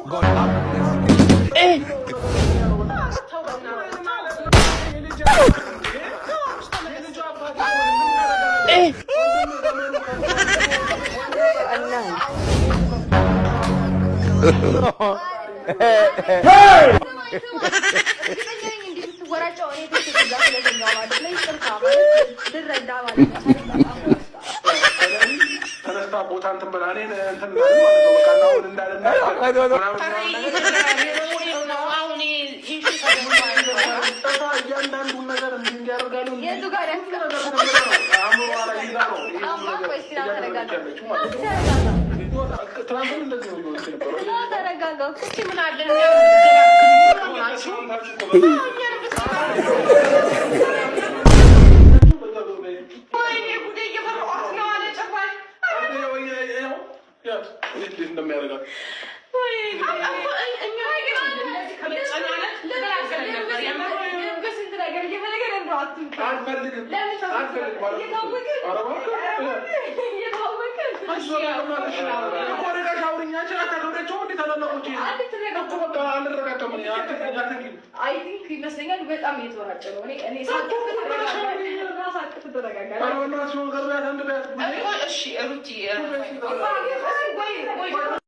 God have mercy. እርግጠኛ ነኝ እንዲህ የምትወራጨው እኔ ከሴት ጋር ስለተኛሁ ማለት ነው። ይቅርታ ማለት ልረዳ ማለት ነው። ተነስታ ቦታ እንትን ብላ እኔን እንትን እንዳለ ማለት ነው። በቃ አሁን እንዳልናገር ምናምን አሁን issue ተደርጓል። እያንዳንዱን ነገር እንዲህ እንዲያደርጋሉ የቱ ጋር አእምሮዋ ላይ ይዛ ነው ይሄ ሁሉ አማ ነገር ቆይ እስኪ ና ተረጋጋ። እያደረገች ያለችው ማለት ነው። ትናንትም እንደዚህ ነው እየሆነች የነበረው። ና ተረጋጋ። እስኪ ምን አለ እኛን ብትገላግሉ ናችሁ። እኛን ብትገላግሉ። ወይኔ ጉዴ፣ እየፈራኋት ነው አለ ጭራሽ። እንዴት እንደሚያደርጋት ወይኔ እኛ እንደዚህ ከመጨናነቅ ተገላገልን ነበር የምር። ስንት ነገር እየፈለገ ነው አትምጣ። አልፈልግም ለምን አልፈልግም ማለት ነው። እየታወቀ ኧረ እባክህ እየታወቀ አንቺ ዞር በል እኮ ርቀሽ አውሪኝ። አንቺ አታከብሪያቸውም እንዴ ታላላቆቼ? እኮ በቃ አልረጋጋም እኔ። አትንኪኝ። I think ይመስለኛል በጣም እየተወራጨ ነው። እኔ ሳቅፍ ተረጋጋ፣ ሳቅፍ ተረጋጋ። ኧረ በእናትሽ ነገር በያት፣ አንድ በያት። እኮ እሺ ሩቲ ወይ ወይ።